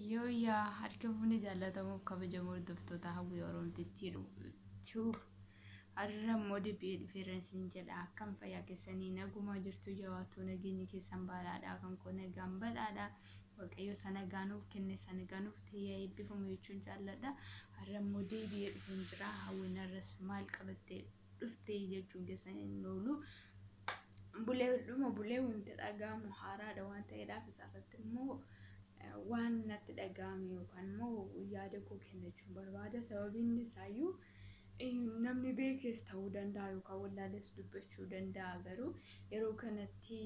Yoo yaa harka fuunee jaallatamuuf kabajamoo hordoftoota Hawwii Oromtittii Tube, har'a immoo deebi'ee dhufeera isin jedha. Akkam, fayyaa keessanii? Nagumaa jirtu? Jawaattuu nageenyi keessan badhaadhaa? Kan koo nagaan badhaadha. Waaqayyo isa nagaa nuuf kenne, isa nagaa nuuf ta'ee eebbifamu jechuun jaalladha. Har'a immoo deebi'ee dhufeen jira. Hawwiin har'as maal qabattee dhufte jechuun keessan hin oolu. Bulee dhuma bulee wanti dhaga'amu haaraadha waan ta'eedhaaf, isarratti immoo waan natti dhaga'ame yookaan immoo yaada koo kennachuun barbaada. Sababiin isaayyuu namni beekes ta'uu danda'a yookaan wallaales dubbachuu danda'a, garuu yeroo kanatti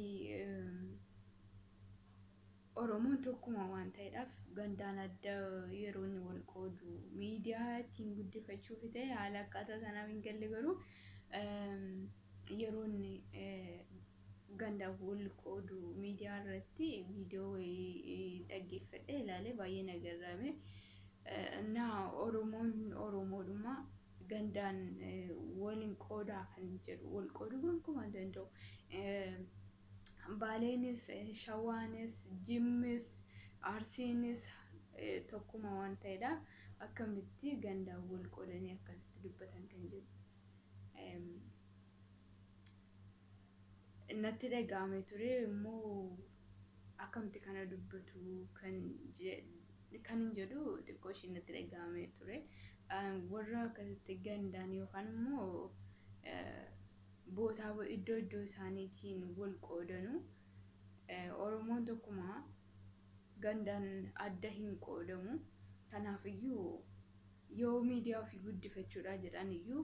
Oromoon tokkuma waan ta'eedhaaf gandaan adda yeroo inni wal qoodu miidiyaa ittiin guddifachuuf ta'e haala akkaataa sanaaf hin galle, garuu yeroo inni gandaan wal qoodu miidiyaa irratti viidiyoo wayii dhaggeeffadhee ilaalee baay'ee na garraame. Na Oromoon Oromoodhuma, gandaan waliin qoodaa kan jedhu wal qooduu gonkumaa hin danda'u. Baaleenis, Shawaanis, Jimmis, Arsiinis tokkuma waan ta'edha. Akkamitti gandaan wal qoodanii akkasitti dubbatan kan jedhu natti dhaga'ame ture. Immoo akkamitti kana dubbatu kan hin jedhu xiqqoo ishee natti dhaga'ame ture. Warra akkasitti gandaan yookaan immoo bootaa iddoo iddoo isaaniitiin wal qoodanu, Oromoon tokkuma, gandaan adda hin qoodamu. Kanaafiyyuu yoo miidiyaa ofii guddifachuudha jedhan iyyuu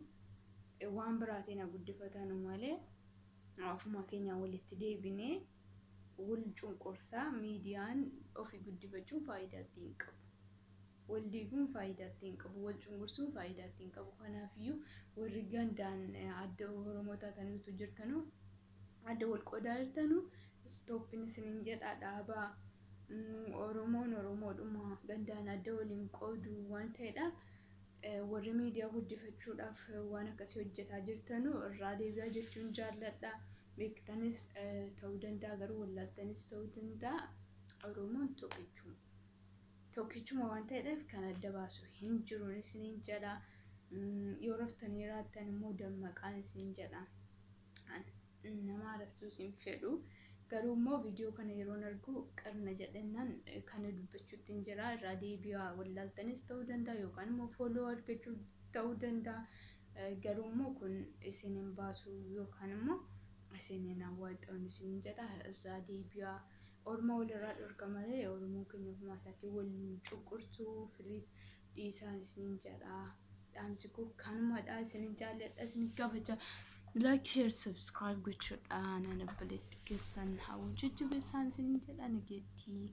waan biraatiin haa guddifatanu malee, ofuma keenya walitti deebinee wal cunqursaa miidiyaan ofii guddifachuun faayidaa ittiin qabu. Wal diiguun faayidaa ittiin qabu. Wal cunqursuun faayidaa ittiin qabu. Kanaafiyyuu warri gandaan adda Oromoo taataniitu jirtanu, adda wal qoodaa jirtanu, stopin isiniin jedha, dhaabaa. Oromoon Oromoodhuma, gandaan adda waliin qoodu waan ta'eedhaaf, warri miidiyaa guddifachuudhaaf waan akkasii hojjetaa jirtanu irraa deebi'aa jechuun jaalladha. Beektanis ta'uu danda'a, garuu wallaaltanis ta'uu danda'a. Oromoon tokkichuma. Tokkichuma waan ta'eedhaaf kan adda baasu hin jiru isiniin jedha. Yoo raftanii jiraattan immoo dammaqaan isiniin jedha. Nama arrabsuus hin fedhu. Garuu immoo viidiyoo kana yeroon argu qarna jedhennaan kana dubbachuutti hin jira. Irraa deebi'aa, wallaaltanis ta'uu danda'a yookaan immoo follow argachuu ta'uu danda'a. Garuu immoo kun isin hin baasu yookaan immoo isin hin hawwaxxoon isiniin jedha, irraa deebi'aa. Orma walirraa dhorka malee Oromoon keenya ofumaa isaatti wal cunqursuu firiis dhiisaan isiniin jedha. Dhaamsi koo kanumadha. Isinin jaalladha, isin kabaja. Like, share, subscribe gochuudhaan ana obboleetti keessan Hawwii jajjabeessaan isiniin jedha, nageettii.